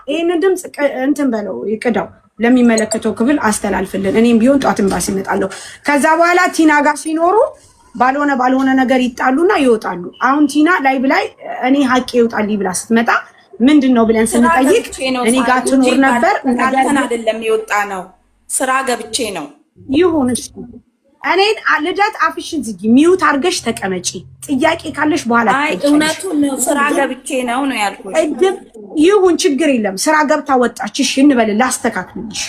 ይህንን ድምፅ እንትን በለው ይቅዳው፣ ለሚመለከተው ክፍል አስተላልፍልን። እኔም ቢሆን ጧት ኤምባሲ እመጣለሁ። ከዛ በኋላ ቲና ጋር ሲኖሩ ባልሆነ ባልሆነ ነገር ይጣሉና ይወጣሉ። አሁን ቲና ላይ ብላይ እኔ ሀቄ ይውጣልኝ ብላ ስትመጣ ምንድን ነው ብለን ስራ ስንጠይቅ ገብቼ ነው እኔ ጋር ሳሩ እንጂ ትኖር ነበር ነገር ተጣልተን አይደለም የወጣ ነው። ስራ ገብቼ ነው። ይሁን እሺ። እኔን ልደት አፍሽን ዝጊ፣ mute አድርገሽ ተቀመጪ። ጥያቄ ካለሽ በኋላ አይ ትጠይቂያለሽ። እውነቱን ነው። ስራ ገብቼ ነው ነው ያልኩሽ። ቅድም ይሁን ችግር የለም። ስራ ገብታ ወጣች። እሺ እንበል ላስተካክልልሽ።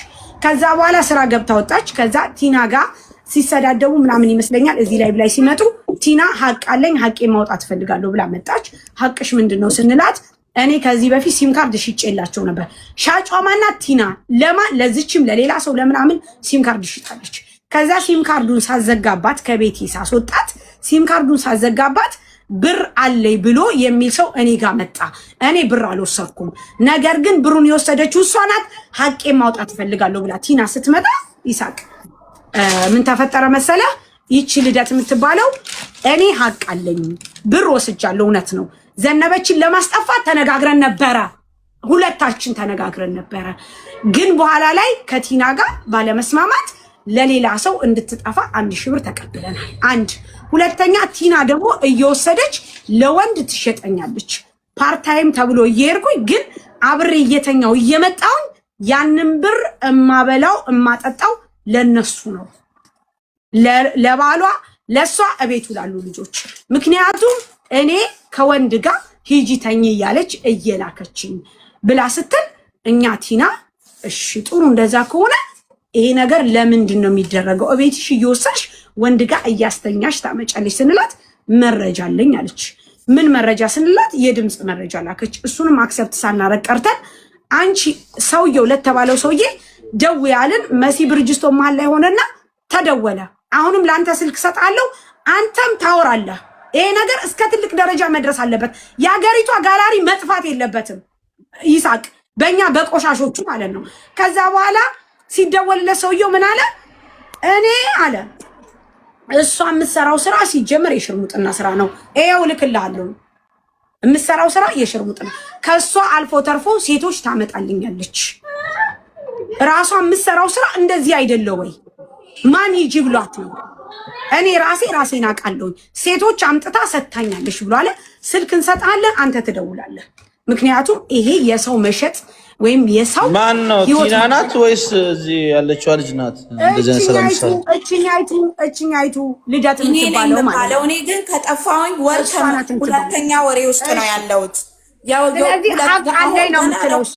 ከዛ በኋላ ስራ ገብታ ወጣች። ከዛ ቲና ጋር ሲሰዳደቡ ምናምን ይመስለኛል እዚህ ላይ ብላይ ሲመጡ ቲና ሀቅ አለኝ ሀቄ ማውጣት እፈልጋለሁ ብላ መጣች። ሀቅሽ ምንድን ነው ስንላት እኔ ከዚህ በፊት ሲም ካርድ ሽጬላቸው ነበር። ሻጯ ማናት? ቲና። ለማ ለዚችም ለሌላ ሰው ለምናምን ሲም ካርድ ሽጣለች። ከዛ ሲም ካርዱን ሳዘጋባት ከቤቴ ሳስወጣት ሲም ካርዱን ሳዘጋባት ብር አለኝ ብሎ የሚል ሰው እኔ ጋር መጣ። እኔ ብር አልወሰድኩም፣ ነገር ግን ብሩን የወሰደችው እሷ ናት፣ ሀቄ ማውጣት እፈልጋለሁ ብላ ቲና ስትመጣ ይሳቅ ምን ተፈጠረ መሰለ? ይቺ ልደት የምትባለው እኔ ሀቅ አለኝ ብር ወስጃለሁ፣ እውነት ነው። ዘነበችን ለማስጠፋት ተነጋግረን ነበረ፣ ሁለታችን ተነጋግረን ነበረ። ግን በኋላ ላይ ከቲና ጋር ባለመስማማት ለሌላ ሰው እንድትጠፋ 1,000 ብር ተቀብለናል። አንድ ሁለተኛ፣ ቲና ደግሞ እየወሰደች ለወንድ ትሸጠኛለች። Part time ተብሎ እየሄድኩኝ ግን አብሬ እየተኛው እየመጣሁኝ ያንን ብር እማበላው እማጠጣው ለነሱ ነው፣ ለባሏ ለእሷ እቤቱ ላሉ ልጆች። ምክንያቱም እኔ ከወንድ ጋር ሂጂ ተኝ እያለች እየላከችኝ ብላ ስትል እኛ ቲና እሺ ጥሩ እንደዛ ከሆነ ይሄ ነገር ለምንድን ነው የሚደረገው? እቤትሽ እየወሰድሽ ወንድ ጋር እያስተኛሽ ታመጫለሽ ስንላት መረጃ አለኝ አለች። ምን መረጃ ስንላት የድምፅ መረጃ ላከች። እሱንም accept ሳናረግ ቀርተን አንቺ ሰውየው ለተባለው ሰውዬ ደውዪ ያልን መሲ ብርጅስቶ መሀል ላይ ሆነና ተደወለ። አሁንም ለአንተ ስልክ ሰጣለሁ፣ አንተም ታወራለህ። ይሄ ነገር እስከ ትልቅ ደረጃ መድረስ አለበት። የሀገሪቷ ጋላሪ መጥፋት የለበትም። ይሳቅ በእኛ በቆሻሾቹ ማለት ነው። ከዛ በኋላ ሲደወልለት ሰውየው ምን አለ? እኔ አለ እሷ የምትሰራው ስራ ሲጀመር የሽርሙጥና ስራ ነው። ይኸው እልክልሃለሁ። የምትሰራው ስራ የሽርሙጥና ከእሷ አልፎ ተርፎ ሴቶች ታመጣልኛለች። ራሷ የምትሰራው ስራ እንደዚህ አይደለ ወይ? ማን ሂጂ ብሏት ነው? እኔ ራሴ ራሴን አውቃለሁኝ። ሴቶች አምጥታ ሰጥታኛለች ብሎ አለ። ስልክ እንሰጣለን፣ አንተ ትደውላለህ። ምክንያቱም ይሄ የሰው መሸጥ ወይም የሰው ማን ነው? ህይወት ቲና ናት ወይስ እዚህ ያለችዋ ልጅ ናት? እንደዚህ አይነት ስራ እችኛይቱ የምትሰራው? እችኛይቱ እችኛይቱ ልደት እኔ ነኝ የምትባለው ማለት የምባለው። ነው። እኔ ግን ከጠፋሁኝ ወር እሷ ናት የምትባለው። ሁለተኛ ወሬ ውስጥ ነው እሺ ያለሁት። ያው ስለዚህ ሁለት ሀቅ አሁን አለኝ ነው ገና የምትለው።